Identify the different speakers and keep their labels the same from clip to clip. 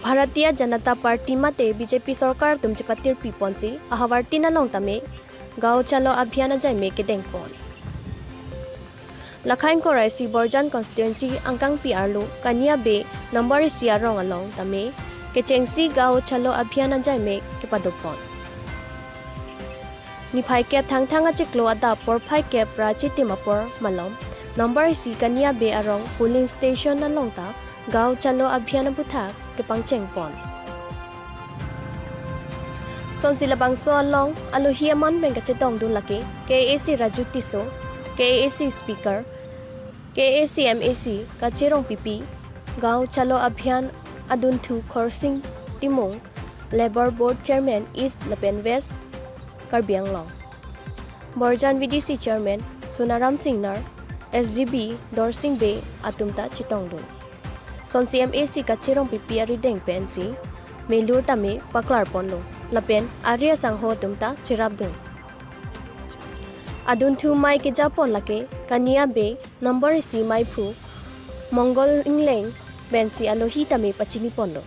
Speaker 1: Bharatiya Janata Party mate BJP sarkar tumchipatir piponsi ahawarti na long tame Gao Chalo Abhiyan jai me kedeng pon. Lakhain korai si Borjan constituency angkang PR lu Kanya be number si arong along tame kechengsi Gao Chalo Abhiyan jai me kepadopon. Niphai ke thang thang achiklo ada por phai ke prachi timapor malom number si Kanya be arong polling station along ta Gao Chalo Abhiyan butha ke pangcheng pon. Sonsila bangso along aluhia man beng kachetong dun laki KAC Raju Tiso, KAC Speaker, KAC MAC Kacherong PP, Gao Chalo Abhiyan Adunthu Khorsing Timung, Labor Board Chairman East Lapen West Karbianglong, Borjan VDC Chairman Sonaram Singnar, SGB Dorsing Bay Atumta Chitongdun. Sonsi MAC Kacherong PP Arideng Pensi, Melur Tame Paklar Ponlo, Lapen Arya Sangho Tumta Chirabdun. Adun thu mai ke japon lake Kanya be number si mai phu Mongol Ingleng bensi alohi tame pachini pondo.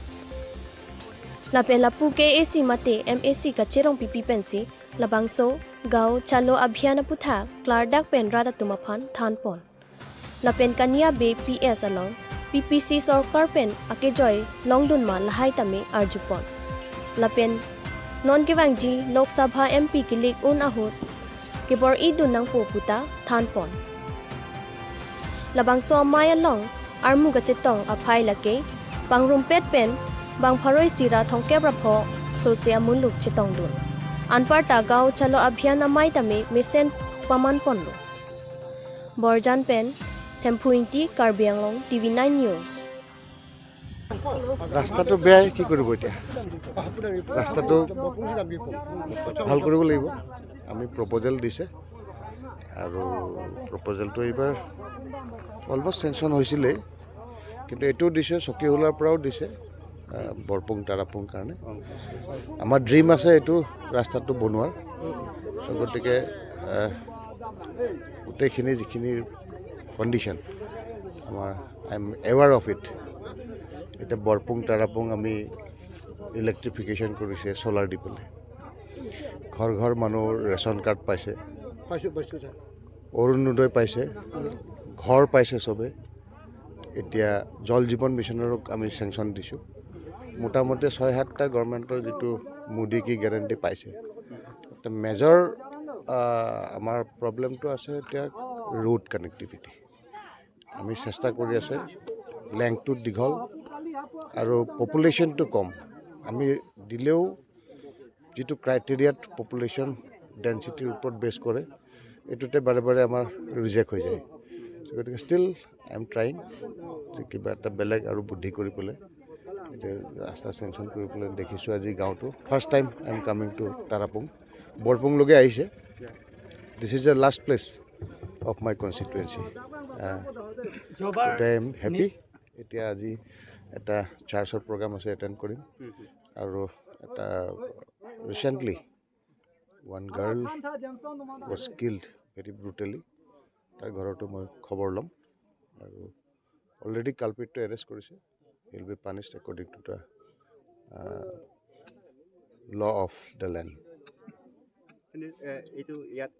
Speaker 1: Lapen lapu ke AC mate MAC Kacherong PP pensi labangso Gao Chalo Abhiyan putha klardak pen rada tumaphan than pon. Lapen Kanya be PS along PPC sarkar pen akejoy longdun ma lahai tame arjupon. Lapen non kewangji Lok Sabha MP kilik un ahut kebor idun nang poputa than pon. Labang so maya long armu gachetong aphai lake pangrum pet pen bang pharoi sira thongkep rapho sosia munluk chetong dun. Anparta Gao Chalo Abhiyan amai tame misen paman ponlo. Borjan pen Thempuinti Karbianglong TV9 News.
Speaker 2: ৰাস্তাটো বেয়াই, কি কৰিব এতিয়া? ৰাস্তাটো ভাল কৰিব লাগিব। আমি প্ৰপ'জেল দিছে আৰু প্ৰপ'জেলটো এইবাৰ অলমষ্ট চেংচন হৈছিলেই, কিন্তু এইটোও দিছে, চকীহোলাৰ পৰাও দিছে বৰপুং তাৰাপুং কাৰণে। আমাৰ ড্ৰিম আছে এইটো ৰাস্তাটো বনোৱাৰ। গতিকে গোটেইখিনি যিখিনি কণ্ডিশ্যন আমাৰ, I am aware of it. এতিয়া বৰপুং তাৰাপুং আমি ইলেক্ট্ৰিফিকেশ্যন কৰিছে চ'লাৰ দি পেলাই। ঘৰ ঘৰ মানুহৰ ৰেচন কাৰ্ড পাইছে, অৰুণোদয় পাইছে, ঘৰ পাইছে চবে। এতিয়া জল জীৱন মিছনৰো আমি চেংচন দিছোঁ। মোটামুটি 6-7টা গভৰ্ণমেণ্টৰ যিটো মোদী কি গেৰেণ্টি পাইছে। মেজৰ আমাৰ প্ৰব্লেমটো আছে এতিয়া ৰোড কানেক্টিভিটি। আমি চেষ্টা কৰি আছে, লেংথটো দীঘল আৰু পপুলেশ্যনটো কম। আমি দিলেও যিটো ক্ৰাইটেৰিয়াত পপুলেশ্যন ডেঞ্চিটিৰ ওপৰত বেছ কৰে, এইটোতে বাৰে বাৰে আমাৰ ৰিজেক্ট হৈ যায়। গতিকে ষ্টিল I am trying যে কিবা এটা বেলেগ আৰু বুদ্ধি কৰি পেলাই এতিয়া ৰাস্তা চেংচন কৰি পেলাই দেখিছোঁ আজি গাঁৱটো। First time I am coming to Tarapung, বৰপুংলৈকে আহিছে। This is the last place of my constituency. I am happy. এতিয়া আজি এটা চাৰ্চৰ প্ৰগ্ৰাম আছে, এটেণ্ড কৰিম। আৰু এটা recently one girl was killed very brutally, তাৰ ঘৰতো মই খবৰ ল'ম। আৰু অলৰেডি কালপ্ৰিটটো এৰেষ্ট কৰিছে, will be punished according to the law of the land.
Speaker 3: এইটো ইয়াত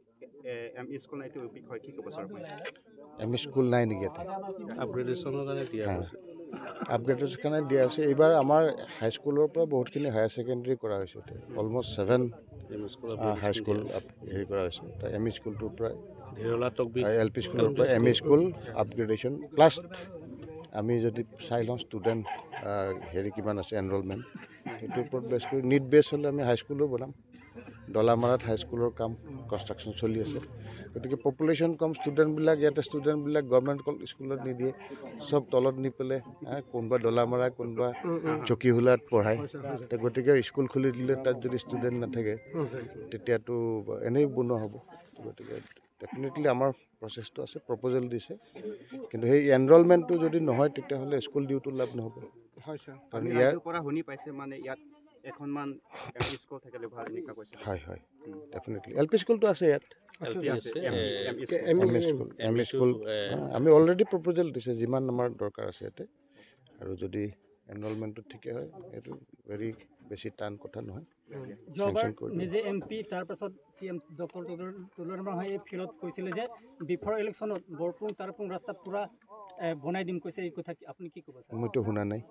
Speaker 3: এম ই স্কুল নাই, এইটো বিষয়ে কি ক'ব ছাৰ?
Speaker 2: এম ই স্কুল নাই নেকি ইয়াতে?
Speaker 4: আপগ্ৰেডেশ্যনৰ কাৰণে দিয়া হৈছে।
Speaker 2: আপগ্ৰেডেশ্যনৰ কাৰণে দিয়া হৈছে। এইবাৰ আমাৰ হাইস্কুলৰ পৰা বহুতখিনি হায়াৰ ছেকেণ্ডেৰী কৰা হৈছে, অলমষ্ট 7 হাইস্কুল হেৰি কৰা হৈছে। এম ই স্কুলটোৰ পৰা এল পি স্কুলৰ পৰা M E school upgradation plus আমি যদি চাই লওঁ ষ্টুডেণ্ট হেৰি কিমান আছে এনৰলমেণ্ট, সেইটোৰ ওপৰত বেছ কৰি নিট বেছ হ'লে আমি হাইস্কুলো বনাম। ডলামাৰাত হাইস্কুলৰ কাম কনষ্ট্ৰাকশ্যন চলি আছে। গতিকে পপুলেশ্যন কম, ষ্টুডেণ্টবিলাক ইয়াতে ষ্টুডেণ্টবিলাক গভৰ্ণমেণ্ট স্কুলত নিদিয়ে, চব তলত নি পেলাই কোনোবা ডলামাৰা কোনোবা চকীহোলাত পঢ়ায়। গতিকে স্কুল খুলি দিলে তাত যদি ষ্টুডেণ্ট নাথাকে তেতিয়াতো এনেই বনোৱা হ'ব। গতিকে ডেফিনেটলি আমাৰ প্ৰচেছটো আছে, প্ৰপ'জেল দিছে, কিন্তু সেই এনৰলমেণ্টটো যদি নহয় তেতিয়াহ'লে স্কুল দিওঁতো লাভ নহ'ব।
Speaker 3: কাৰণ ইয়াৰ পৰা শুনি পাইছে মানে ইয়াত এখনমান স্কুল থাকিলে ভাল এনেকুৱা কৈছে।
Speaker 2: হয় হয়, ডেফিনেটলি এল পি স্কুলটো আছে ইয়াত, এম ই স্কুল আমি অলৰেডি প্ৰপ'জেল দিছে যিমান আমাৰ দৰকাৰ আছে ইয়াতে। আৰু যদি এনৰলমেণ্টটো ঠিকে হয়। এইটো ভেৰি বেছি টান কথা নহয়।
Speaker 5: যোৱাবাৰ
Speaker 2: Sanction কৰি দিব।
Speaker 5: নিজে এম পি, তাৰপাছত চি এম ডক্টৰ তুলৰাম এই ফিল্ডত কৈছিলে যে বিফৰ ইলেকশ্যনত বৰপুং তাৰপুং ৰাস্তা পূৰা বনাই দিম কৈছে। এই কথা আপুনি কি ক'ব ছাৰ?
Speaker 2: মইতো শুনা নাই।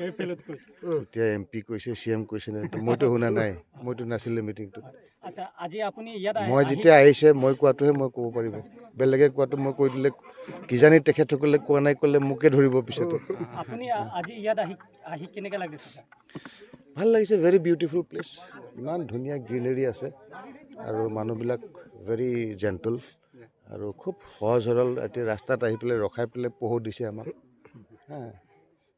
Speaker 5: এই ফিল্ডত কৈছে।
Speaker 2: এতিয়া এম পি কৈছে, চি এম কৈছে নে, মইতো শুনা নাই। মইতো নাছিলে মিটিংটোত।
Speaker 5: আচ্ছা, আজি আপুনি ইয়াত
Speaker 2: মই যেতিয়া আহিছে মই কোৱাটোহে মই ক'ব পাৰিব। বেলেগে কোৱাটো মই কৈ দিলে কিজানি তেখেতসকলে কোৱা নাই ক'লে মোকে ধৰিব পিছতে।
Speaker 5: আপুনি আজি ইয়াত আহি কেনেকৈ লাগিছে ছাৰ?
Speaker 2: ভাল লাগিছে। ভেৰি বিউটিফুল প্লেচ, ইমান ধুনীয়া গ্ৰীনেৰী আছে আৰু মানুহবিলাক ভেৰি জেণ্টল আৰু খুব সহজ সৰল। এতিয়া ৰাস্তাত আহি পেলাই ৰখাই পেলাই পহু দিছে আমাক, হা,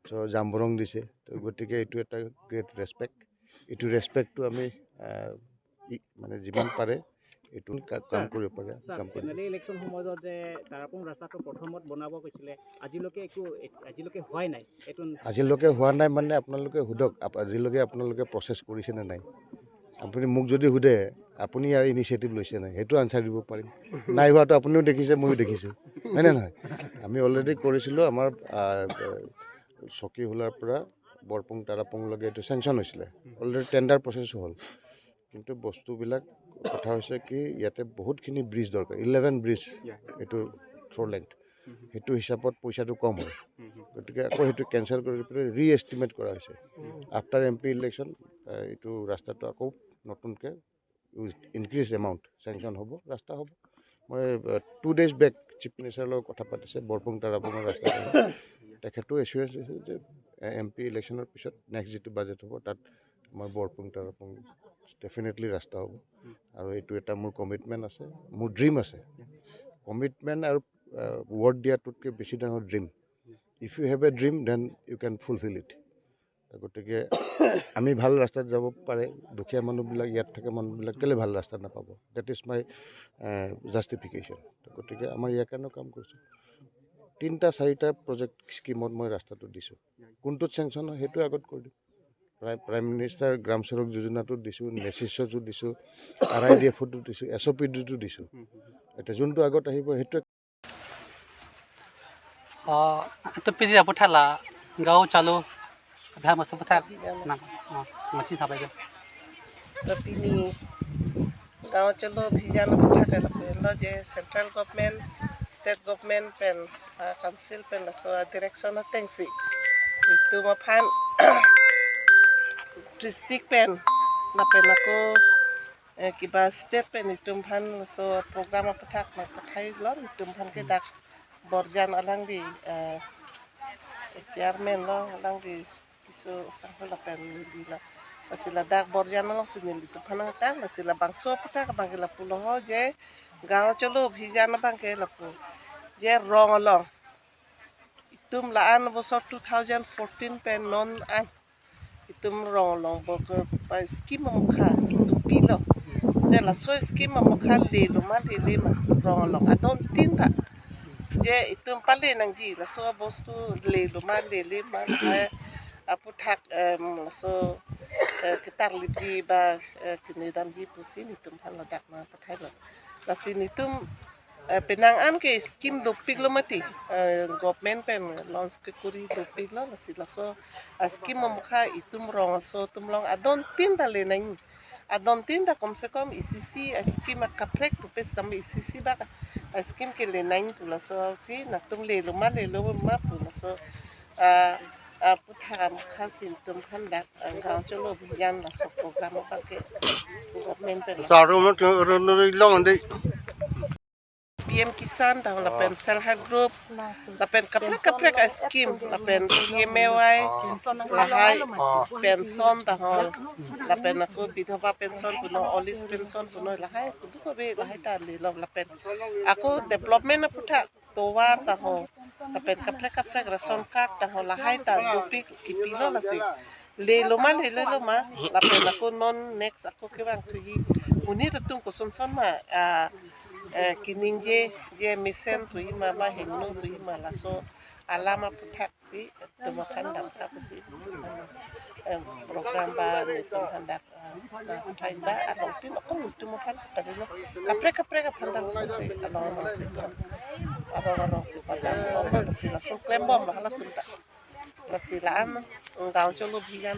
Speaker 2: চ' জামবৰং দিছে। তো গতিকে এইটো এটা গ্ৰেট ৰেচপেক্ট। এইটো ৰেচপেক্টটো আমি মানে যিমান পাৰে এইটো কাম কৰিব পাৰে, কাম কৰিব।
Speaker 6: এম এল এ ইলেকশ্যন সময়ত যে তাৰাপুং ৰাস্তাটো প্ৰথমত বনাব কৈছিলে, আজিলৈকে একো আজিলৈকে হোৱাই নাই এইটো।
Speaker 2: আজিলৈকে হোৱা নাই মানে আপোনালোকে সোধক, আজিলৈকে আপোনালোকে প্ৰচেছ কৰিছে নে নাই? আপুনি মোক যদি সোধে আপুনি ইয়াৰ ইনিচিয়েটিভ লৈছে নাই, সেইটো আনচাৰ দিব পাৰিম। নাই হোৱাটো আপুনিও দেখিছে, ময়ো দেখিছোঁ, হয়নে নহয়? আমি অলৰেডি কৰিছিলোঁ। আমাৰ চকীহোলাৰ পৰা বৰপুং তাৰাপুংলৈকে এইটো চেংচন হৈছিলে, অলৰেডি টেণ্ডাৰ প্ৰচেছো হ'ল। কিন্তু বস্তুবিলাক কথা হৈছে কি, ইয়াতে বহুতখিনি ব্ৰিজ দৰকাৰ, 11 ব্ৰিজ এইটো ফ'ৰ লেংথ, সেইটো হিচাপত পইচাটো কম হয়। গতিকে আকৌ সেইটো কেঞ্চেল কৰি পেলাই ৰি এষ্টিমেট কৰা হৈছে। আফটাৰ এম পি ইলেকশ্যন এইটো ৰাস্তাটো আকৌ নতুনকৈ ইনক্ৰিজ এমাউণ্ট চেংচন হ'ব, ৰাস্তা হ'ব। মই 2 ডেইজ বেক চিফ মিনিষ্টাৰৰ লগত কথা পাতিছে বৰপুং তাৰাপুঙৰ ৰাস্তা, তেখেতো এচুৰেঞ্চ দিছে যে এম পি ইলেকশ্যনৰ পিছত নেক্সট যিটো বাজেট হ'ব তাত মই বৰপুং তাৰাপুং ডেফিনেটলি ৰাস্তা হ'ব। আৰু এইটো এটা মোৰ কমিটমেণ্ট আছে, মোৰ ড্ৰিম আছে। কমিটমেণ্ট আৰু ৱৰ্ড দিয়াটোতকৈ বেছি ডাঙৰ dream. If you have a dream, then you can fulfil it. গতিকে আমি ভাল ৰাস্তাত যাব পাৰে, দুখীয়া মানুহবিলাক, ইয়াত থকা মানুহবিলাক কেলৈ ভাল ৰাস্তাত নাপাব? That is my justification. গতিকে আমাৰ ইয়াৰ কাৰণেও কাম কৰিছোঁ। 3টা 4টা প্ৰজেক্ট স্কীমত মই ৰাস্তাটো দিছোঁ। কোনটোত চেংচন হয় সেইটো আগত কৰি দিম। প্ৰাইম মিনিষ্টাৰ গ্ৰাম সড়ক যোজনাটো দিছোঁ, নেচিছতো দিছোঁ, আৰ I D এফতো দিছোঁ, এছ অ' পি ডিটো দিছোঁ। এতিয়া যোনটো আগত আহিব সেইটোৱে।
Speaker 6: তো পিজি পঠালা গাঁও চালো অভিযান আছে পঠা না মাছি চাবাই।
Speaker 7: পিনি গাঁও চলো অভিযান পঠাকে lo je central government, state government pen council pen so direction tengsi itu ma phan district pen na pen ako kiba state pen itu phan so program pathak ma pathai lo itu phan ke dak borjan alang di chairman lo alang di kisu sanghula pen ni la sila dak borjan lo sinil itu phan ta la sila bangso pathak bang la pulo ho je গাঁও চলো অভিযান Banke lapu je rong along itum la an bosor 2014 pen non an itum rong along bo pa scheme mo kha itum pilo se la so scheme mo kha le lo ma le le ma rong along adon tin ta je itum pale nang ji la so bostu le lo ma le le ma apu thak la so ketar lipji ba kinidam ji pusin itum phan la dak na pathai lo lasinitum penang an ke scheme dopik lo mati government pen launch ke kuri dopik lo lasi laso scheme mukha itum rong so tumlong adon tin da le nang adon tin da kom se kom icc scheme kaprek rupe sam icc ba scheme ke le nang pu laso chi na tum le lo ma le lo ma pu laso putha mukha sin tum phan dak gaon cholo অভিযান laso program ba ke government pen PM Kisan tahun lapen self help group lapen kaprek kaprek scheme lapen PMAY lahai pension tahun lapen aku বিধবা pension puno old age pension puno lahai kudu kobe lahai ta le lo lapen aku development putha towar tahun lapen kaprek kaprek ration card tahun lahai ta dupi kipilo lasi le lo ma le lo ma lapen aku non next aku kebang tuji uni tung kusun son ma kining je je misen tui ma ba hengno tui ma laso alama puthak si tumakan dam thap si program ba ni tumhan dak puthai ba along tin akong tumakan kadilo kapre kapre ka phandang son si along si arong arong si padang bom si laso klem bom hala tumta. La sila ano, gaon chalo অভিযান।